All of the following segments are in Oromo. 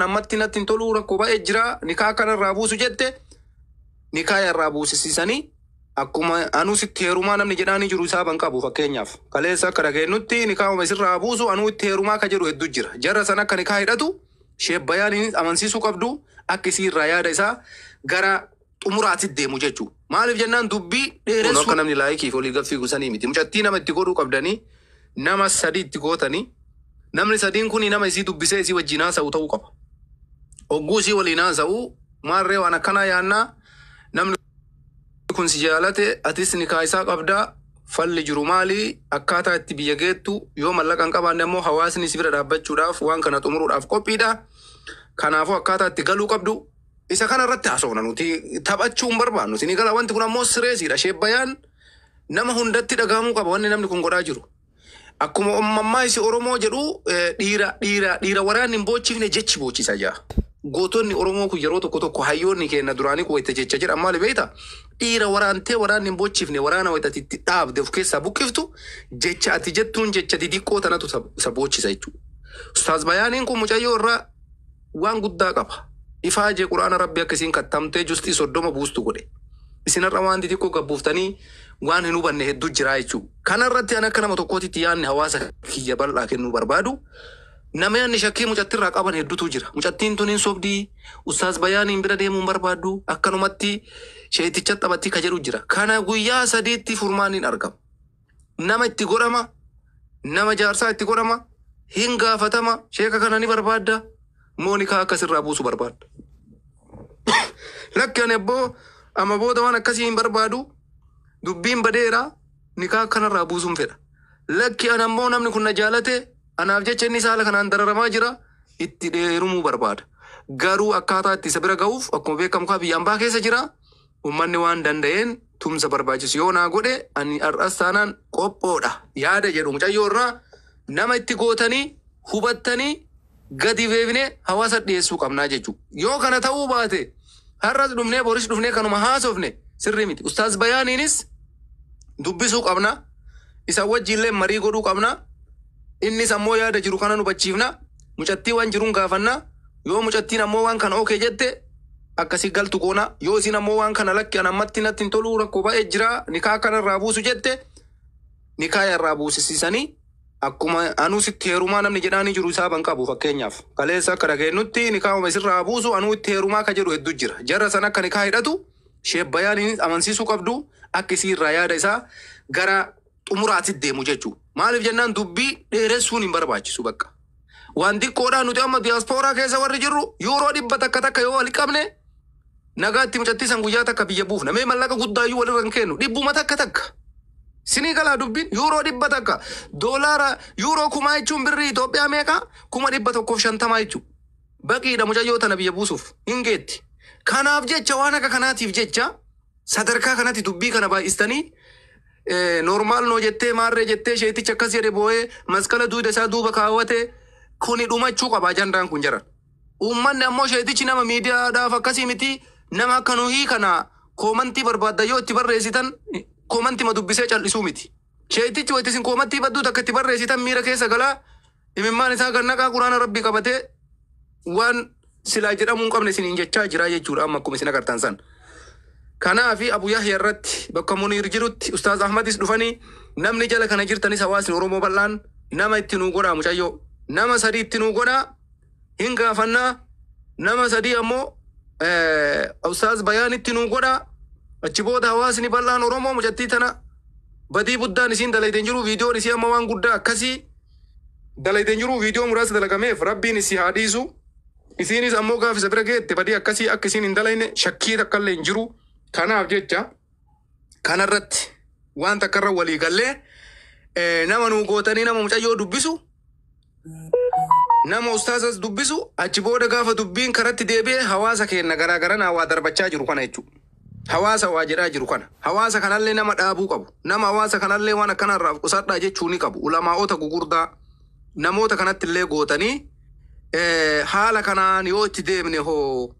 Ammatti natti hin toluu, rakkoo baay'ee jira, nikaa kanarraa buusu jette, nikaa irraa buusisiisanii akkuma anuu sitti heerumaa namni jedhaanii jiru isaa ban qabu. Fakkeenyaaf, kaleessa akka dhageenyutti nikaa isirraa buusu anuu itti heerumaa ka jedhu hedduu jira. Jara san akka nikaa hidhatu sheebbayaaniin amansiisuu qabdu, akka isii irraa yaada isaa gara xumuraatti deemu jechuudha. Maaliif jennaan, dubbii dheeressuu akka namni laayikiif olii gaffii gusanii miti. Mucattii nama itti godhuu qabdanii, nama sadi itti gootanii, namni sadiin kun nama isii dubbisee isii wajjin haasa'u ta'uu qaba. Hogguu isii waliin haasa'u, maarree waan akkanaa yaannaa, namni kun si jaalate, atis nikaa isaa qabdaa, falli jiru maali, akkaataa itti biyya geettu, yoo mallaqa hin qabaanne ammoo hawaasni si bira dhaabbachuudhaaf waan kana xumuruudhaaf qophiidha. Kanaafuu akkaataa itti galuu qabdu isa kana irratti haasofna, nuti taphachuu hin barbaannu. Isinii gala, wanti kun ammoo sireesiidha. Sheebbayaan nama hundatti dhagahamuu qaba wanni namni kun godhaa jiru. Akkuma uumammaa isi Oromoo jedhu, dhiira waraanni hin boochifne jechi boochisa jaa. Gootonni Oromoo kun yeroo tokko tokko, hayyoonni keenya duraanii kun wayita jecha jedhan maali beektaa? Dhiira waraantee waraanni hin boochifne, waraana wayita itti dhaabde of keessaa buqqiftu, jecha ati jettuun jecha xixiqqoo tanatu isa boochisa jechuudha. Ustaaz Bayaaniin kun mucayyoo irraa waan guddaa qaba. Ifaajee quraana rabbi akka isiin kattamtee justii 30 buustu godhe. Isinirra waan xixiqqoo gabbuuftanii waan hin hubanne hedduu jira jechuudha. Kanarratti ani akka nama tokkootitti yaadni hawaasa kiyya bal'aa kennuu barbaadu. Nama yaadni shakkii mucattirraa qaban hedduutu jira. Mucattiin tun hin sobdii, Ustaaz Bayaaniin bira deemuu hin barbaaddu, akkanumatti sheeticha taphatti ka jedhu jira. Kana guyyaa 3tti furmaan hin argamu. Nama itti godhama, nama jaarsaa itti godhama, hin gaafatama, sheeka kana ni barbaadda, moonikaa akkasirraa buusu barbaadda. Lakki, ani abboo amma booda waan akkasii hin barbaadu, dubbiin badeera, nikaa akkanarraa buusuun fedha. Lakki, ani ammoo namni kun na jaalate, anaaf jecha inni saala kanaan dararamaa jira, itti dheerumuu barbaada. Garuu akkaataa itti isa bira ga'uuf, akkuma beekamu kaa biyya ambaa keessa jira. Uummanni waan danda'een tumsa barbaachisu yoo naa godhe, ani har'as taanaan qophoodha. Yaada jedhu mucayyoo irraa nama itti gootanii hubattanii gadi beeknee hawaasa dhiyeessuu qabnaa jechuudha. Yoo kana ta'uu baate, har'as dhufnee boris dhufnee kanuma haasofne sirrii miti. Ustaaz Bayaaniinis dubbisuu qabna. Isa wajjiillee marii godhuu qabna. Innis ammoo yaada jiru kana nu hubachiifna. Mucattii waan jiruun gaafanna. Yoo mucattiin ammoo waan kana okay jette, akkasii galtu goona. Yoo isin ammoo waan kana lakki, an ammatti natti hin toluu, rakkoo baay'ee jira, nikaa kanarraa buusu jette, nikaa irraa buusisiisanii akkuma anuu sitti heerumaa namni jedhaanii jiru isaa ban qabu. Fakkeenyaaf, kaleessa akka dhageenyutti nikaa isirraa buusu anuu itti heerumaa ka jedhu hedduu jira. Jara san akka nikaa hidhatu sheebbayaaniin amansiisuu qabdu, akka isii irraa yaada isaa gara xumuraatti deemu jechuudha. Maaliif jennaan, dubbii dheeressuun hin barbaachisu bakka. Waan xiqqoodhaa nuti amma diyaaspooraa keessa warri jirru yuuroo 100 takka yoo wal qabne, nagaatti mucattii san guyyaa takka biyya buufna. Mee mallaqa guddaayyuu walirra hin kennu, dhibbuma takka takka. Sinii galaa dubbiin? Yuuroo 100, doolaara yuuroo 1000 jechuun birrii Itoophiyaa meeqa? 150,000 jechuudha. Baqiidha, mucayyoo tana biyya buusuuf hin geetti. Kanaaf jecha, waan akka kanaatiif jecha, sadarkaa kanatti dubbii kana baay'istanii normal noo jettee, maarree jettee, sheetichi akkas jedhe, boo'ee maskala duuda isaa duuba kaawwate, kuni dhumachuu qaba ajandaan kun jaran. Uummanni ammoo sheetichi nama miidiyaadhaaf akkasii miti, nama akka nuhii kana koomantii barbaadda yoo itti barreessitan koomantii ma dubbisee cal'isuu miti. Sheetichi wayita isin koomantii badduu takka itti barreessitan miira keessa galaa, imimmaan isaa gannaqaa, quraana rabbii qabatee waan silaa jedhamuu hin qabne isiniin jechaa jira jechuudha amma akkuma isin agartan san. Kanaafi Abu Yahya irratti bakka Muniir jirutti Ustaaz Ahmadis dhufanii, namni jala kana jirtanis, hawaasni Oromoo bal'aan nama itti nuu godhaa, mucayyoo. Nama sadii itti nuu godhaa, hin gaafannaa, nama sadii ammoo Ustaaz Bayaan itti nuu godhaa. Achi booda hawaasni bal'aan Oromoo mucattii tana badii buddaan isiin dalayteen jiru, viidiyoon isii amma waan guddaa akkasii dalayteen jiru, viidiyoo muraasa dalagameef rabbiin isii haa dhiisu. Isiinis ammoo gaafa isa bira geette badii akkasii akka isiin hin dalayne shakkii takka illee hin jiru. Kanaaf jecha kanarratti waan takkarra walii gallee, nama nuu gootanii, nama mucayyoo dubbisu, nama ustaazas dubbisu, achi booda gaafa dubbiin karatti deebi'e hawaasa keenya garaa garanaa waa darbachaa jiru kana jechuudha. Hawaasa waa jedhaa jiru kana. Hawaasa kanallee nama dhaabuu qabu. Nama hawaasa kanallee waan akkanarraa of qusadhaa jechuu ni qabu. Ulamaa'ota gugurdaa namoota kanatti illee gootanii, haala kanaan yoo itti deemne hoo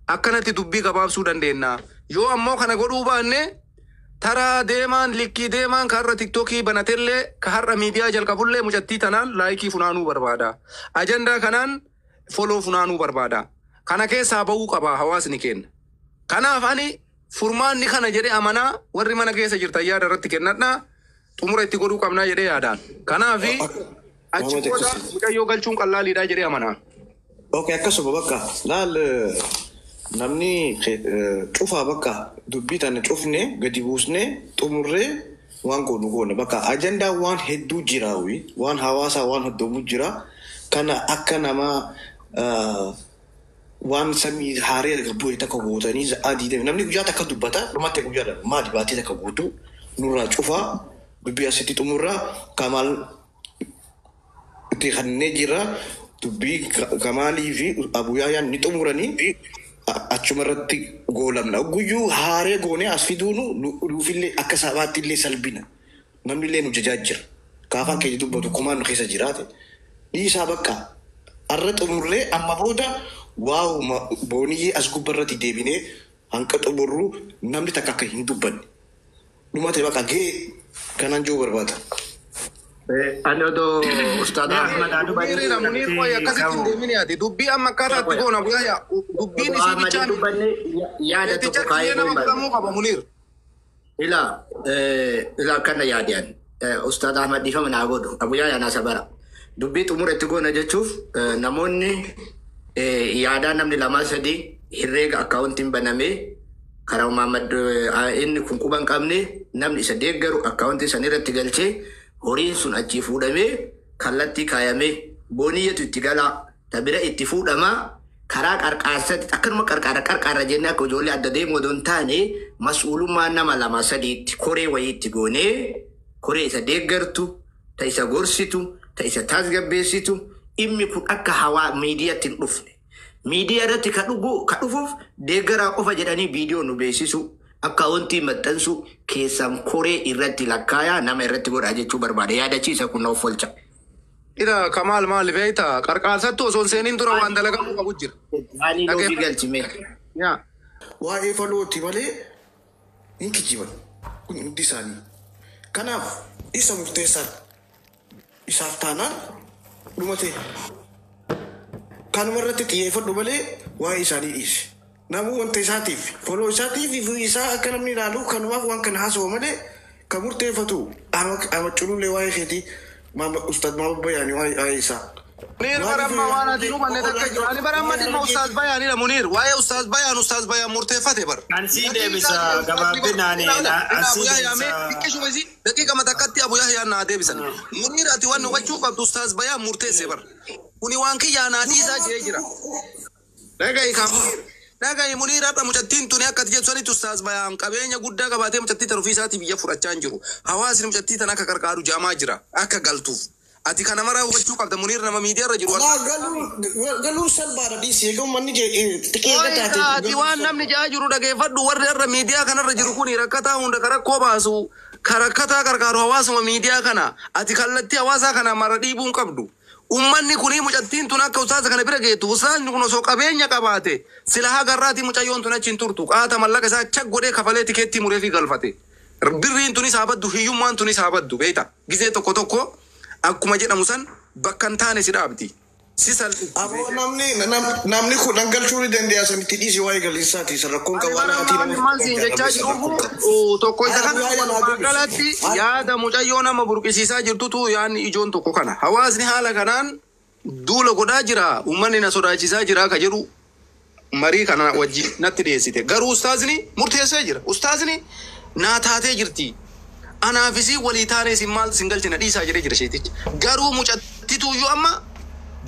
akkanatti dubbii gabaabsuu dandeenya. Yoo ammoo kana godhuu baanne, taraa deemaan likkii deemaan ka har'a TikTokii banatellee, ka har'a miidiyaa jalqabullee mucattii tanaan laayikii funaanuu barbaada. Ajandaa kanaan Follow funaanuu barbaada. Kana keessaa bahuu qaba hawaasni keenya. Kanaaf ani furmaanni kana jedhee amanaa, warri mana keessa jirtan yaada irratti kennadhaa, xumura itti godhuu qabnaa jedhee yaadaan. Kanaaf achi Muhammad booda akkasuma. Mucayyoo galchuun qallaaliidhaa jedhee amanaa. Okay, akkasuma bakka laal, namni cufaa bakka dubbii tana cufne gadi buusne xumurree waan goonu goona. Bakka ajandaa waan hedduu jira, waan hawaasaa waan hedduutu jira. Kana akka nama waan samii haaree erga bu'e takka gootanii adii deeme namni guyyaa takka dubbata, dhumatte guyyaadha maali baatee takka guutuu nurraa cufaa, dubbii asitti xumurraa. Kamaal itti kannee jira, dubbii Kamaalii fi Abuyaayaan ni xumuranii achuma irratti goolamna. Guyyuu haaree goonee as fiduunu nuufillee akka sabaatti illee salbina. Namni illee nu jajaa jira. Kaafaan keenya dubbatu kumaan nu keessa jiraate. Dhiisaa bakka. Arra xumurree amma booda waa'uma booniyyee as gubbarratti deebinee hanqa xumurru namni takka akka hin dubbanne. Dhumate bakka gahee kanaan jiru barbaada. Ani odoo Ustaad Ahmad Muniirina Muniir, qoy, akkasitti hin deemini ati. Dubbii amma akkaataa itti goona guyyaa dubbiin isii Ahmad bichaan dubbanne yaada tokko Sheeticha kaayee kiyyee nama barbaada. godhamuu qaba, Muniir. Ila ila akkana yaadeen Ustaad Ahmad dhiifama naa godhu, Abuyyaa yaanaa sabara. Dubbii xumura itti goona jechuuf namoonni yaadaa namni lamaa sadii herreega akkaawuntiin banamee karaa Muhammad inni kun quba hin qabne, namni isa deeggaru akkaawuntii san irratti galchee horiin sun achii fuudhamee kallattii kaayamee booniyyatu itti galaa tabira itti fuudhamaa karaa qarqaarsatti akkanuma qarqaara qarqaara jennee akka ijoollee adda deemu odoo hin taane, mas'uulummaa nama lama sadiitti koree wayii itti goonee, koree isa deeggartu, ta isa gorsitu, ta isa tasgabbeessitu, dhimmi kun akka hawaa miidiyaatti hin dhufne. Miidiyaa irratti ka dhugu ka dhufuuf deeggaraa qofa jedhanii viidiyoo nu beeksisu, akkaawuntii maxxansu keessaan koree irratti lakkaayaa nama irratti godhaa jechuu barbaada. Yaadachiisa kun na of olcha. Ila Kamaal, maali beekta, qarqaarsatti osoo hin seeniin dura waan dalagamuu qabu jira. Ani loofii galchime. Yaa. Waa'ee falooti malee hin kijiban kun hundi isaanii. Kanaaf isa murteessaan isaaf taanaan dhumate. Kanuma irratti xiyyeeffadhu malee waa'ee isaanii dhiisi. Namuu wanta isaatiif foloo isaatiif fi isaa akka namni ilaalu kanumaaf waan kana haasa'u malee kan murteeffatu ama culullee waa'ee keetii Ustaad Maama Bayaanii waa'ee isaa. Muniir, bara amma waan ati nu banne takka jiru. Ani bara amma dhimma Ustaaz Bayaanidha, Muniir. Waa'ee Ustaaz Bayaan, Ustaaz Bayaan murteeffate bara. An sii deebisa gabaabinaan, an sii deebisa. Xiqqishuma isii daqiiqama takkatti Abu Yahyaa naa deebisan. Muniir, ati waan hubachuu qabdu Ustaaz Bayaan murteesse bara. Kuni waan kiyyaa naa dhiisaa jee jira. Dhaga'i kan Muniir. Dhaga'i Muniir, har'a mucattiin tuni akka ati jettu sanitti Ustaaz Bayaan qabeenya guddaa qabaatee mucattii tan ofii isaatii biyya fudhachaa hin jiru. Hawaasni mucattii tan akka qarqaaru jaamaa jira. Akka galtuuf. Ati kana maraa hubachuu qabda, Muniir, nama miidiyaa irra jiru. Alaa galuun salphaadha, dhiisi egaa uummanni xiqqee eega taate. Ati waan namni jaa jiru dhageeffadhu. Warri irra miidiyaa kanarra jiru kun rakkataa hunda ka rakkoo baasu, ka rakkataa qarqaaru hawaasuma miidiyaa kana. Ati kallattii hawaasaa kana mara dhiibuu hin qabdu. Ummanni kuni mucattiin tun akka ustaaza kana bira geettu, ustaazni kun osoo qabeenya qabaate sila haga irraatii mucayyoon tun achi hin turtu. Qaata mallaqa isaa chak godhee kafalee tikeettii muree fi galfate. Birriin tunis haa baddu, hiyyummaan tunis haa baddu, beekta. Gizee tokko tokko akkuma jedhamu san bakka hin taane si dhaabdi. Si salphifti. Aboo, namni namni kudhan galchuu ni danda'a, sanitti dhiisi waa'ee galiinsaati isa rakkoon qabu waan Ani ati bara maal siin jechaa jiruuf tokko isa kana, walumaa galatti yaada mucayyoo nama burqisiisaa jirtutu yaadni ijoon tokko kana. Hawaasni haala kanaan duula godhaa jira. Uummanni na sodaachisaa jira ka jedhu marii kana wajjin natti dhiyeessite. Garuu ustaazni murteessee jira. Ustaazni naa taatee jirti. Anaafisii walii taanee isin maal sin galchina dhiisaa jedhee jira sheetichi. Garuu mucattituyyuu amma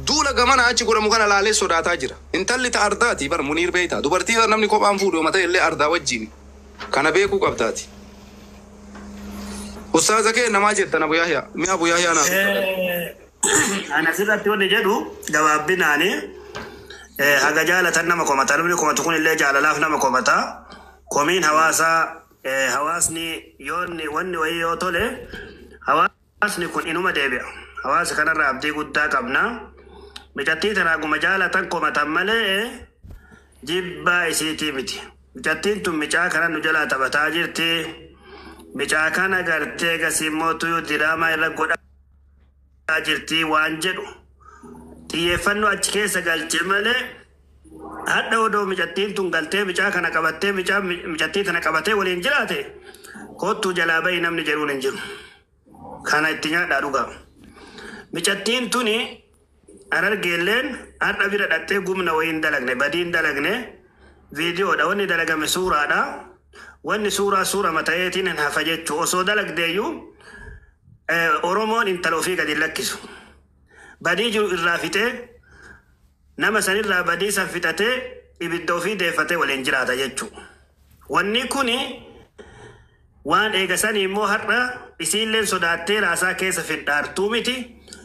duula gamana achi godhamu kana laalee sodaataa jira. Intalli ta ardaati bar, Muniir, beektaa. Dubartii bar namni kophaan fuudhu yoo ta'e illee ardaa wajjin. Kana beekuu qabdaati. Ustaaza kee namaa jettan, Abu Yahyaa. Mi Abu Yahyaa naa. Ani asirratti wanni jedhu gabaabbinaani haga jaalatan nama komata. Namni komatu kun illee jaalalaaf nama komata. Komiin hawaasaa, hawaasni yoonni wanni wayii yoo tole hawaasni kun inuma deebi'a. Hawaasa kanarraa abdii guddaa qabna. Micattii tana haguma jaalatan komatan malee jibbaa isiitii miti. Micattiin tun micaa kana nu jalaa taphataa jirti. Micaa kana gartee gasiimmootu diraamaa irra godhaa jirti waan jedhu. Xiyyeeffannoo achi keessa galche malee hadha odoo micattiin tun galtee micaa kana qabattee micaa micattii tana qabatee waliin jiraate kottuu jalaa bahi namni jedhuun hin jiru. Kana itti nyaadhaa dhugaa. Micattiin tuni Harargeelleen har'a bira dhattee gumna wayii hin dalagne, badii hin dalagne, viidiyoodha, wanni dalagame suuraadha. Wanni suuraa suurama ta'eetiin hin hafa jechuu osoo dalagdeeyyuu Oromoon intala ofii gadi hin lakkisu. Badii jiru irraa fixee nama sanirraa badii san fixatee ibidda ofii deeffatee waliin jiraata jechuu. Wanni kuni waan eega sanii immoo har'a isiilleen sodaattee raasaa keessa findhaartuu miti.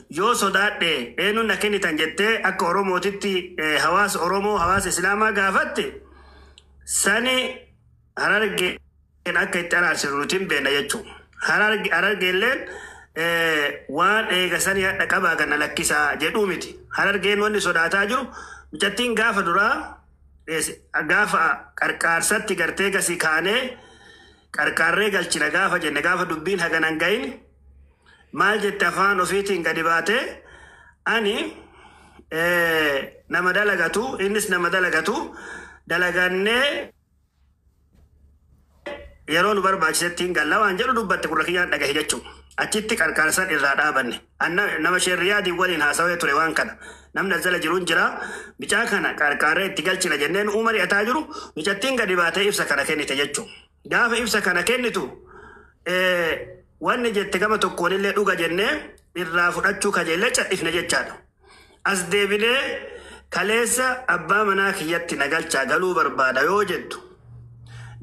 Yoo sodaadhe eenyuun na kennitan jettee akka Oromootitti hawaasa Oromoo, hawaasa Islaamaa gaafatte, sani Harargeen akka itti araarsinu nuti hin beekna jechuudha. Harargeelleen waan eega sanii hadha qabaa kana lakkisaa jedhuu miti. Harargeen wanni sodaataa jiru mucattiin gaafa duraa gaafa qarqaarsatti gartee gasii kaanee qarqaarree galchina gaafa jenne, gaafa dubbiin haganan gahin, maal jette? Afaan ofiitiin gadi baatee ani nama dalagatu, innis nama dalagatu, dalagannee yeroo nu barbaachisetti hin galla waan jedhu dubbatte, gurra kiyyaan dhagahe jechuudha. Achitti qarqaarsan irraa dhaabanne. Anna nama sheerriyaadiin waliin haasawee ture waan kana. Namni as jala jiruun jira. Micaa kana qarqaarree itti galchina jenneen uuma ri'ataa jiru, micattiin gadi baatee ibsa kana kennite jechuudha. Gaafa ibsa kana kennitu wanni jette gama tokkoon illee dhuga jennee irraa fudhachuu kajeellee cadhifne jechaadha. As deebinee kaleessa abbaa manaa kiyyatti na galchaa, galuu barbaada yoo jettu,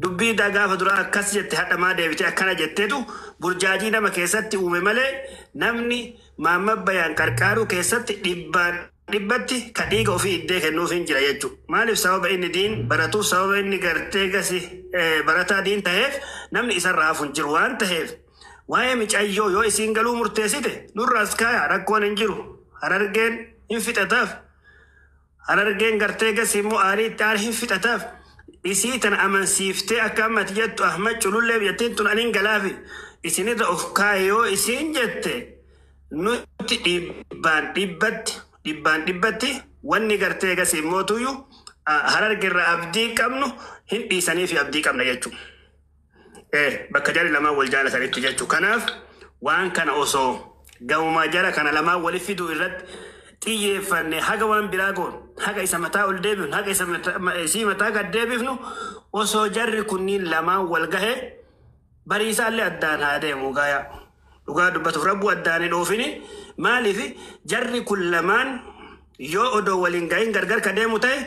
dubbii daa gaafa duraa akkas jette, hadha maa deebitee akkana jetteetu burjaajii nama keessatti uume malee, namni Maamma Bayaan qarqaaruu keessatti dhibbaan dhibbatti ka dhiiga ofii iddee kennuuf hin jira jechuudha. Maaliif? Sababa inni diin baratuuf, sababa inni gartee gasi barataa diin ta'eef, namni isarraa hafu hin jiru waan ta'eef, waa'ee micayyoo yoo isiin galuu murteessite nurraas kaaya, rakkoon hin jiru. Harargeen hin fixataaf. Harargeen gartee gasi immoo aarii itti aarii hin fixataaf. Isii tana amansiiftee akka ammati jettu Ahmad Culullee biyyattiin tun aniin galaafi isinirra of kaaye yoo isiin jette, nuti dhibbaan dhibbatti, dhibbaan dhibbatti wanni gartee gasi immootuyyuu Harargeerraa abdii qabnu hin dhiisanii fi abdii qabna jechuudha. Bakka jarri lamaan wal jaalatanitti jechuudha. Kanaaf waan kana osoo gamumaa jara kana lamaan walitti fiduu irratti xiyyeeffanne, haga waan biraa goon, haga isa mataa ol deebifnu, haga isa isii mataa gad deebifnu, osoo jarri kunniin lamaan wal gahe bariisaallee addaan haa deemu gaaya. Dhugaa dubbatuuf rabbuu addaan hin oofini. Maaliif? Jarri kun lamaan yoo odoo waliin gahin gargar ka deemu ta'e,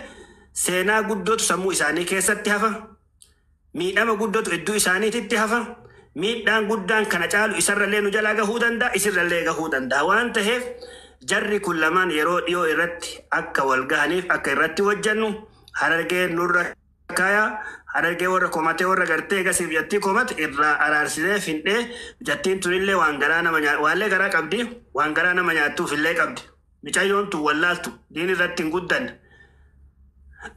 seenaa guddootu sammuu isaanii keessatti hafa. Miidhama guddootu iddoo isaaniititti hafa. Miidhaan guddaan kana caalu isarrallee nu jalaa gahuu danda'a, isirrallee gahuu danda'a waan ta'eef, jarri kun lamaan yeroo dhiyoo irratti akka wal gahaniif akka irratti hojjennu Harargee nurra kaya. Harargee warra komatee, warra gartee gasiif jattii komate irraa araarsinee findhee, jattiin tunillee waan garaa nama waallee garaa qabdi, waan garaa nama nyaattuuf illee qabdi. Micayyoon tun wallaaltu, diin irratti hin guddanne,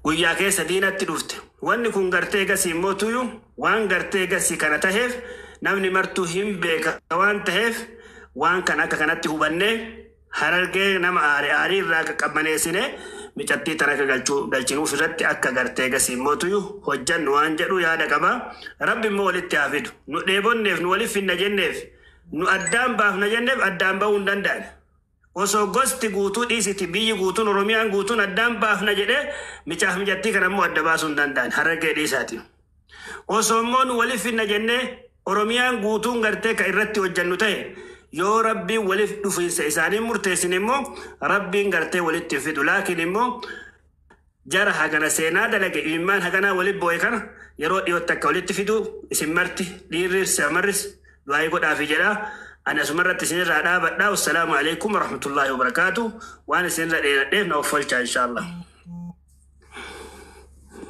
guyyaa keessa diinatti dhufte. Wanni kun gartee gasii immoo tuyu waan gartee gasii kana taheef namni martuu hin beeka waan taheef, waan kana akka kanatti hubannee Harargee nama aare aarii irraa qaqqabbaneessine micattii tana akka galchuu galchinuuf irratti akka gartee gasii immoo tuyu hojjannu waan jedhu yaada qaba. Rabbi immoo walitti haa fidu. Nu dheebonneef nu waliif finna jenneef, nu addaan baafna jenneef, addaan bahuu hin danda'an. Osoo gosti guutuu dhiisiti, biyyi guutuun, Oromiyaan guutuun addaan baafna jedhee, micaaf micattii kana immoo adda baasuu hin danda'an, Harargee dhiisaati. Osoo immoo nu waliif finna jennee Oromiyaan guutuun gartee ka irratti hojjannu ta'e, yoo Rabbiin waliif dhufiinsa isaanii murteessin immoo Rabbiin gartee walitti hin fidu. Laakiin immoo jara hagana seenaa dalage, imimmaan haganaa walitti boo'e kana yeroo dhiyootti akka walitti fidu isin marti, dhiirris shamarris, du'aayii godhaafi jedha. Ani asumarratti isinirraa dhaabadha. Wassalaamu alaikum warahmatullaahi wabarakaatu. Waan isinirra dheeradheef na offolchaa, inshaallah.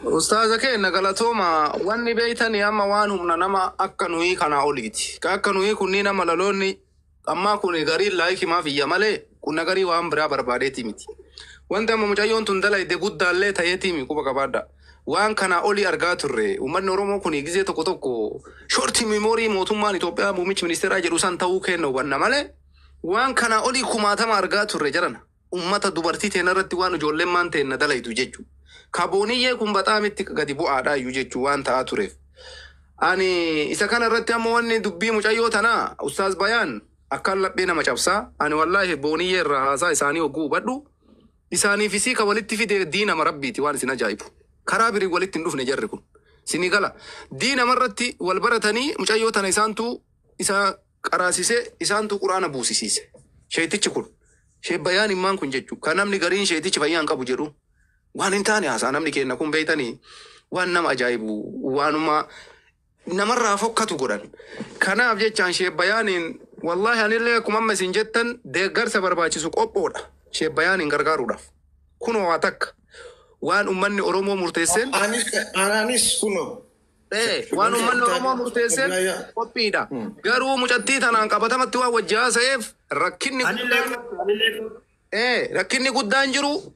Ustaaza keenya, galatooma. Wanni beeytanii amma waan humna nama akka nuyi kanaa oliiti. Ka akka nuyi kunniin nama laloonni ammaa kun gariin like maaf iyya malee kunna garii waan biraa barbaadeeti miti. Wanti amma mucayyoon tun dalayde guddaallee ta'eeti quba qabaadha. Waan kanaa olii argaa turre. Uummanni Oromoo kun gizee tokko tokko short memory mootummaan Itoophiyaa muummichi ministeeraa jedhu san ta'uu kenna hubanna malee waan kanaa olii kumaatama argaa turre jarana. Ummata dubartii teena irratti waan ijoolleen maan teenna dalaytu jechuudha. Kabooniyyee kun baxaamitti gadi bu'aadha iyyuu jechuu waan ta'aa tureef. Ani isa kana irratti ammoo wanni dubbii mucayyoo tanaa, Ustaaz Bayaan, akkaan laphee nama cabsaa. Ani wallaahi booniyyee irraa haasaa isaanii hogguu hubadhu. Isaaniif isii ka walitti fide diinama rabbiiti waan isin ajaa'ibu. Karaa birii walitti hin dhufne jarri kun. Isinii gala. Diinama irratti wal baratanii mucayyoo tana isaantu isa qaraasisee, isaantu quraana buusisiise. Sheetichi kun. Sheebbayaan himmaan kun jechuudha. Kan namni gariin sheetichi fayyaa hin qabu jedhu. Waan hin taane haasaa namni kenna kun beeytanii waan nama ajaa'ibu waanuma namarraa fokkatu godhan. Kanaaf jechaan sheebbayaaniin wallaahi anillee akkuma amma isin jettan deeggarsa barbaachisu qophoodha. Sheebbayaaniin gargaaruudhaaf. Kunoo waa takka. Waan uummanni Oromoo murteesseen Anis kunoo. Waan uummanni Oromoo murteesseen qophiidha. Garuu mucattii tanaan qabatamatti waan wajji haasa'eef rakkinni Anillee guddaan anillee rakkinni guddaan jiru.